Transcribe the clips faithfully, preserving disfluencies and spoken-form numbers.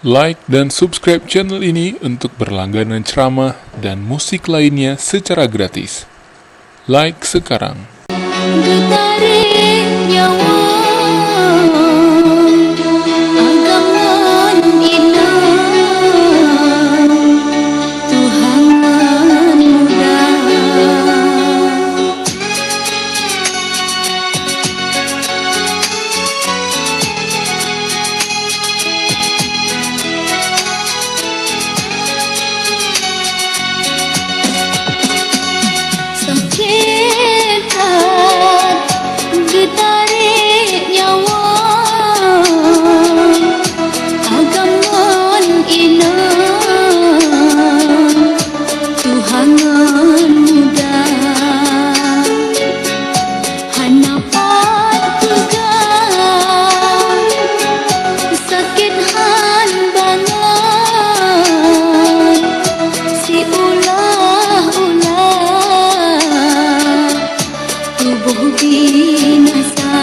Like dan subscribe channel ini untuk berlangganan ceramah dan musik lainnya secara gratis. Like sekarang. Geutarek nyawa agam ngon inong, Tuhan ngon muda. Sakét that geutarek nyawa agam ngon inong, Tuhan ngon muda. Hana pat peugah, sakét han bangai, siulah-ulah tuboh binasa.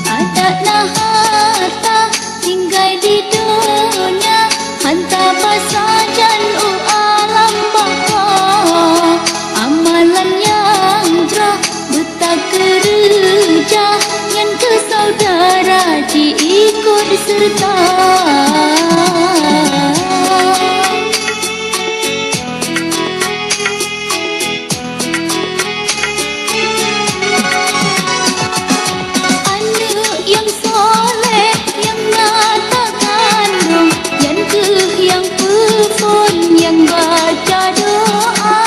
Adat na hata tinggai di donya, hanta pasajan u alam baka. Amalan nyang jroh beutakeureuja, nyan keuh saudara jiikot seureuta. Aneuëk nyang saleh nyang na takandong, nyan keuh nyang peuphon nyang baca doa.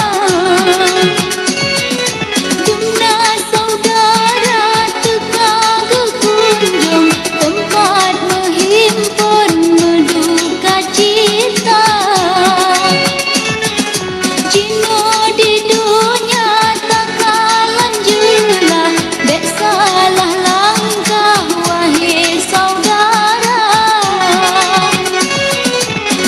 Dumna saudara teuka geukunjong teumpat meuhimpon meuduka cita. Jinoe di donya takalon jeulaih, bék salah langkah, wahé saudara.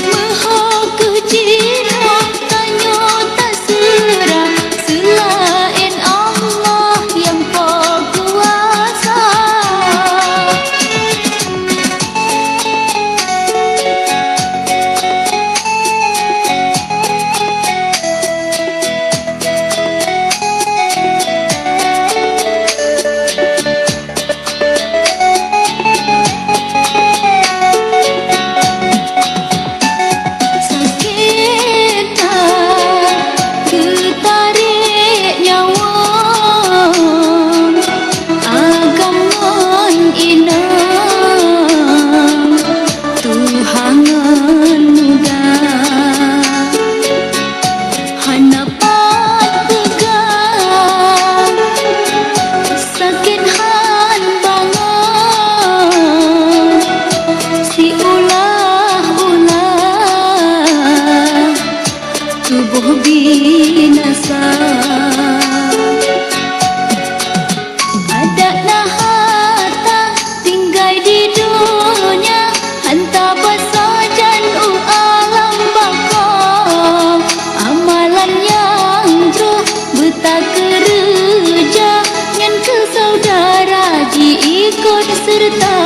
Meuho keuh jinoe tanyoe taseurah, seulaén Allah nyang po kuasa. Sakét that geutarek nyawa agam ngon inong, tuha ngon muda. Hana pat peugah, sakét han bangai, siulah-ulah tuboh binasa. Adat na hata tinggai di donya, hanta pasajan u alam baka. Amalan nyang jroh beutakeureuja, nyan keuh saudara jiikot seureuta.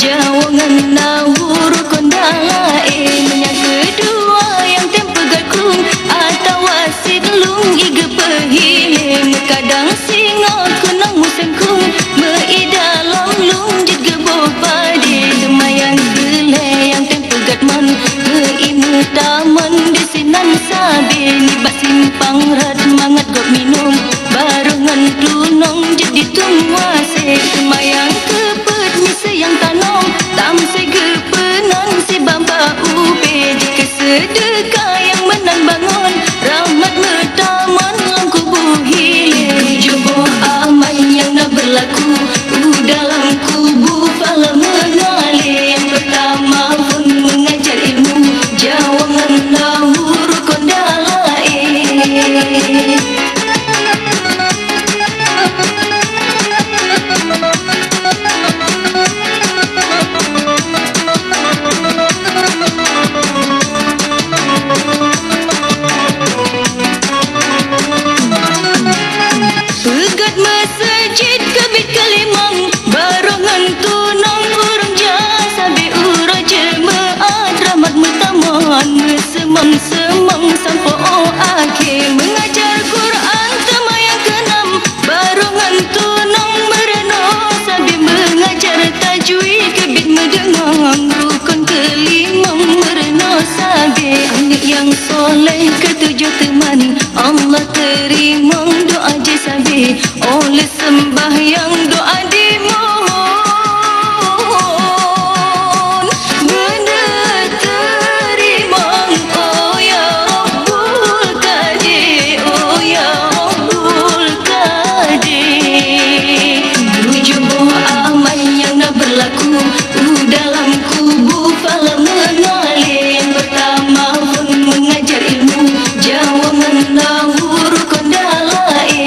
Jaweungan na rukon dalae, meunyo keudua nyang tem peugakung, atawa sit lung i geupeuhilée, meukadang singoh keunong musém kung, meuidah lom lung jeuet geuboh padé, teuma nyang keu lhée nyang tem peugat man, meuimeue tamon disinan sabe, nibak simpang rat mangat gob minong, barô ngon tunong jeuet ditueng wasé, teuma nyang keu peuet miseue nyang tanong, tam sigeup peunan sibamba ubé, jikeu seudeukah nyang meunan bangon, rahmat meutamon lam kubu hilée. Tujoh boh amai nyang na beulaku, u dalam kubu phala meungalée. Nyang peurtama phon meungajar ilmu, jaweungan na rukon dalae. Peugét meuseujid keubiet keulimong, barô ngon tunong ureuëng jak sabe uroe jeuet meu'at rahmat meutamon, meuseumang-seumang sampoe 'oh akhé, meungajar Quran teuma nyang keunam, barô ngon tunong meureunoe sabe meungajar tajwid keubiet meudeungoe rukon keulimong meureunoe sabe. Aneuëk nyang soleh keutujoh teuma Allah teurimong doa jih sabe. Oh lheueh seumbahyang doa dimohon, beuneuteuk teurimong, oh ya Rabbul Qadir, oh ya Rabbul Qadir. Tujoh boh amai nyang na beulaku u dalam kubu phala meungalée. Nyang peurtama phon meungajar ilmu, jaweungan na rukon dalae.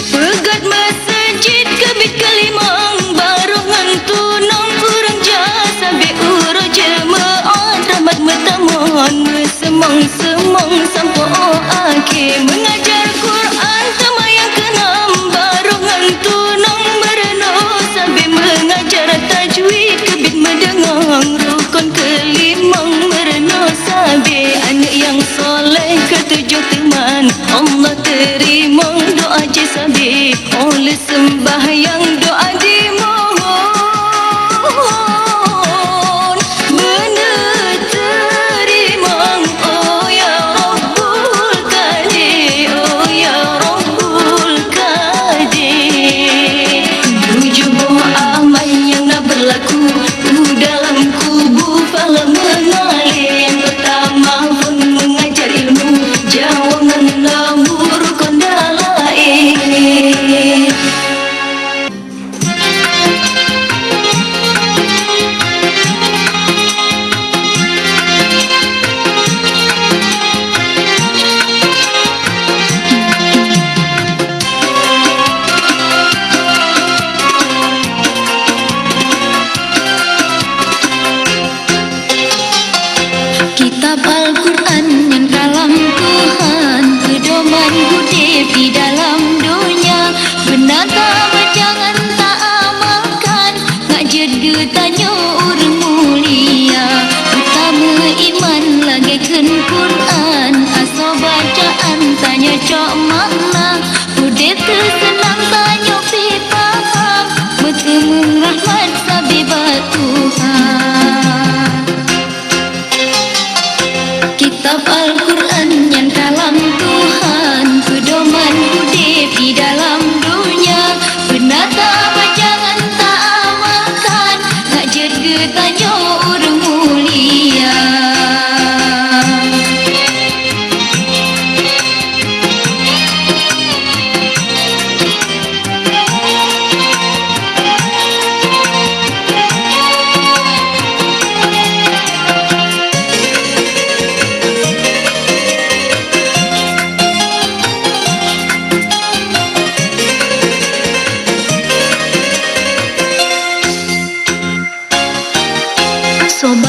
Peugét meuseujid keubiet keulimong, barô ngon tunong ureuëng jak sabe uroe jeuet meu'at rahmat meutamon, meuseumang-seumang sampoe 'oh akhé, meungajar Quran teuma nyang keunam, barô ngon tunong meureunoe sabe meungajar tajwid keubiet meudeungoe rukon keulimong meureunoe sabe. Aneuëk nyang soleh keutujoh teuma Allah teurimong doa jih sabe. Oh lheueh seumbahyang doa dimohon, beuneuteuk teurimong, oh ya Rabbul Qadir, oh ya Rabbul Qadir. Tujoh boh amai nyang na beulaku u dalam kubu phala meungalée. Nyang peurtama phon meungajar ilmu, jaweungan na rukon dalae. Kitab Al-Qur'an nyan kalam Tuhan, peudoman udeb di dalam donya. Beuna tabaca ngon taamalkan, nak jeuet geutanyoe ureuëng mulia. Beutamu iman lagée kheun Qur'an, asoe bacaan tanyoe cok makna. Udeb teuh seunang tanyoe pih paham, meuteumeung rahmat sabe bak Tuhan. Kitab Al-Qur'an nyan kalam Tuhan, peudoman udeb di dalam donya. Beuna tabaca ngon taamalkan, nak jeuet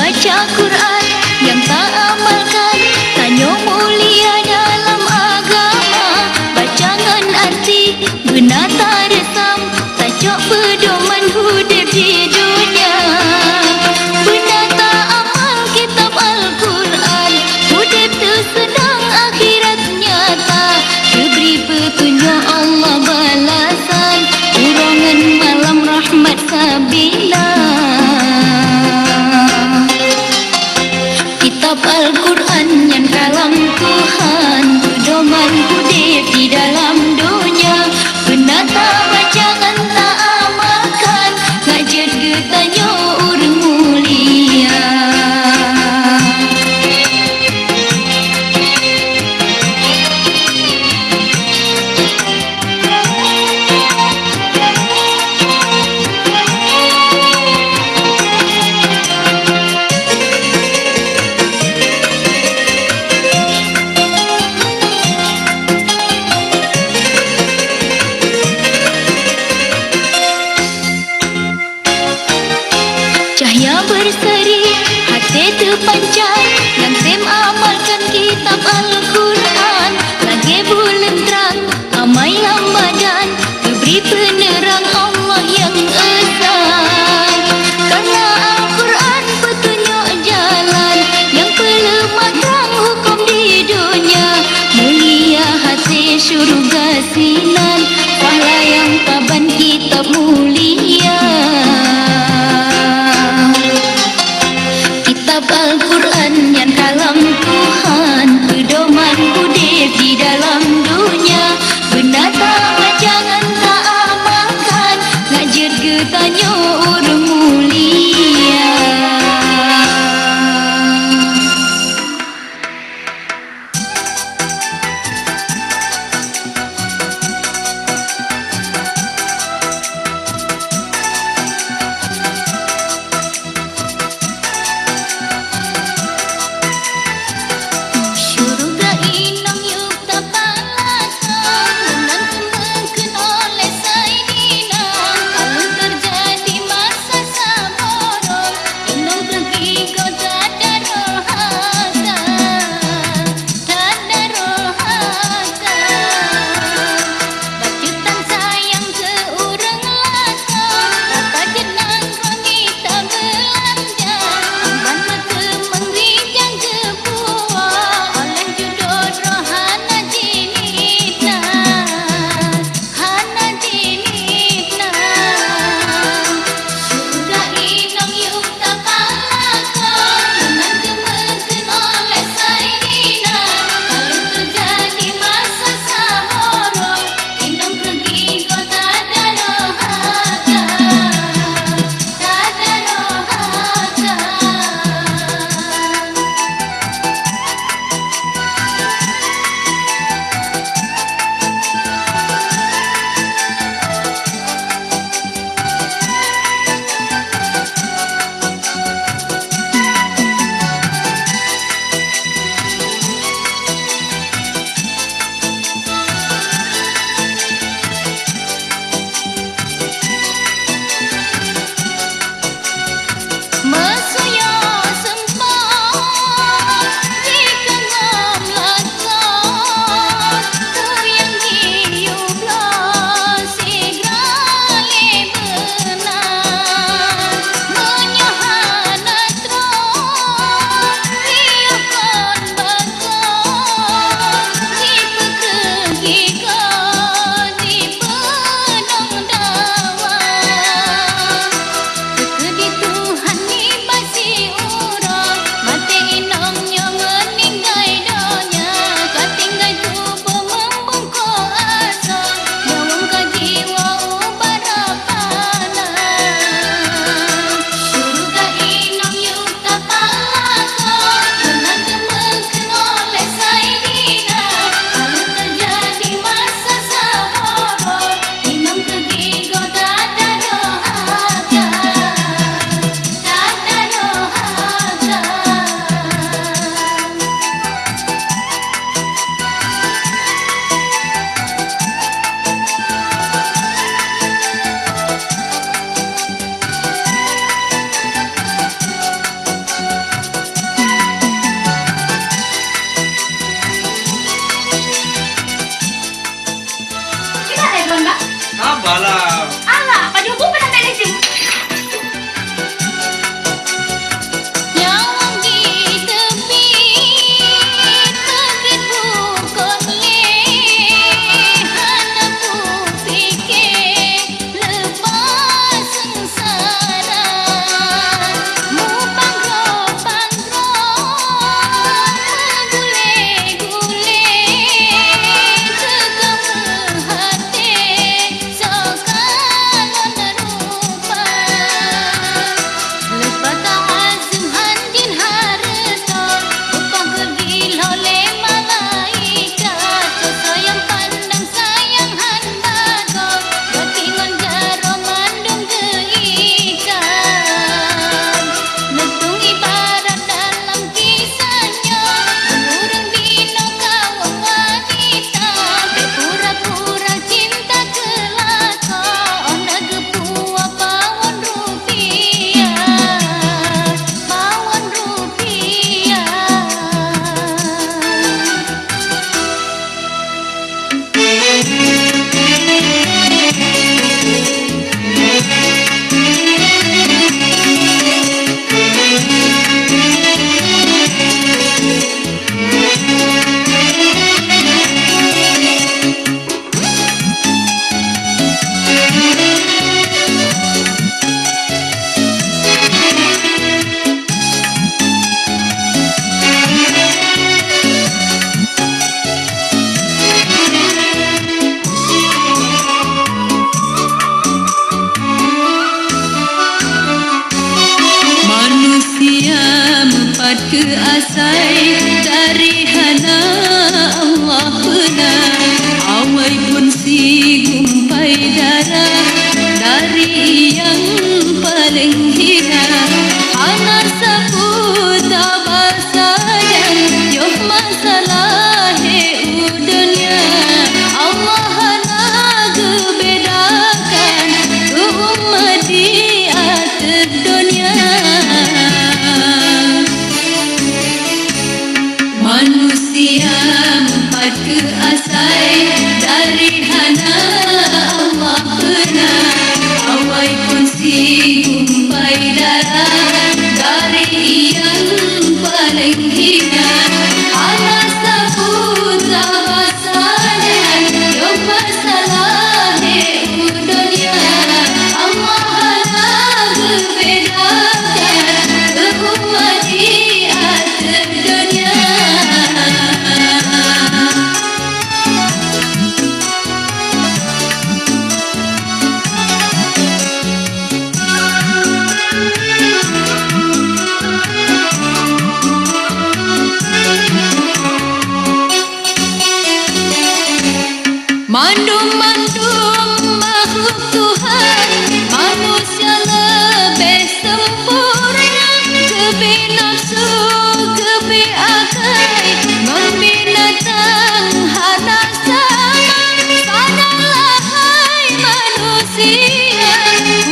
Baca Quran nyang taamalkan, tanyoe mulia dalam agama. Baca ngon arti beuna tareusam, tacok peudoman udeb di donya. Beuna taamal kitab Al-Quran, udeb teuseudang akhirat nyata. Geubri peutunyok Allah balasan, uroe ngon malam rahmat sabila. Kitab Al-Quran nyan kalam Tuhan, peudoman udeb di dalam donya. Beuna tabaca ngon taamalkan, ngat jeuet geutanyoe ureuëng mulia. Cahya beuseri, até teupancar, nyang tem amalkan kitab Al-Quran. Lagée buleuen trang, amai lam badan, geubri peuneurang Allah nyang esa. Kareuna Al-Quran peutunyok jalan, nyang peuleumah trang huköm di donya. Mulia até syeuruga sinan, pahala nyang saban kitab mulia. Kitab Al-Quran nyan kalam Tuhan, peudoman udeb di dalam donya. Beuna tabaca ngon taamalkan, ngat jeuet geutanyoe ureuëng mulia. Keu asai dari hana Allah peuna, awai pun sigumpai darah dari nyang paleng hina. Hana sapeue tabasa dan yoh masalah he u donya. Allah hana geubedakan keu umat di ateueh donya. Manusia meupat keu asai dari hana Allah peuna, awai pun sigumpai darah dari nyang paleng hina. Hana sapeue tabasa sajan yoh masalah he u donya. Allah hana geubedakan keu umat di ateueh donya. Mandum-mandum makhluk Tuhan, manusia leubeh sempurna, keubiet nafsu, keubiet akai, ngon binatang hana sama. Sadarlah hai manusia,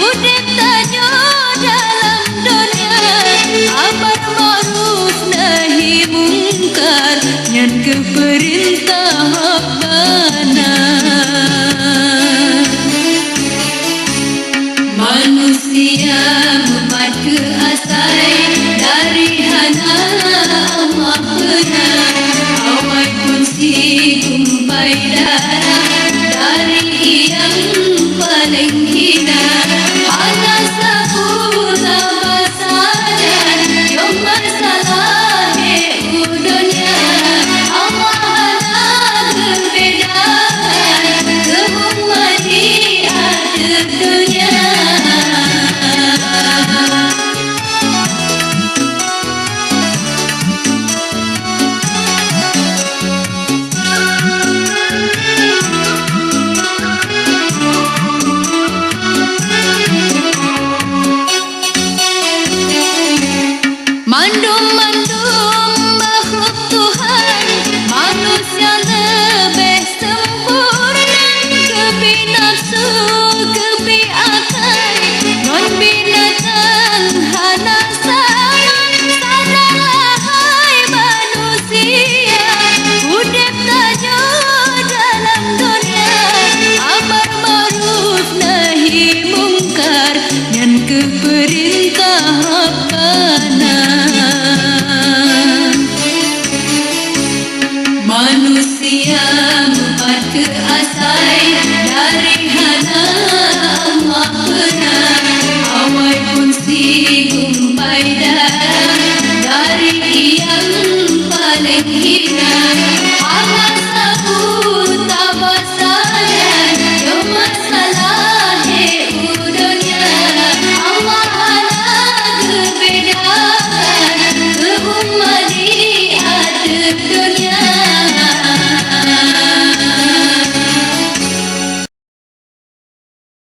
udeb tanyoe dalam donya, amar makruf nahi mungkar, nyan keuh peurintah Rabbana. Manusia meupat keu asai dari hana Allah peuna, awai pun sigumpai darah dari nyang paleng hina. Hana sapeue tabasa sajan yoh masalah he u donya. Allah hana geubedakan keu umat di ateueh donya. Mandum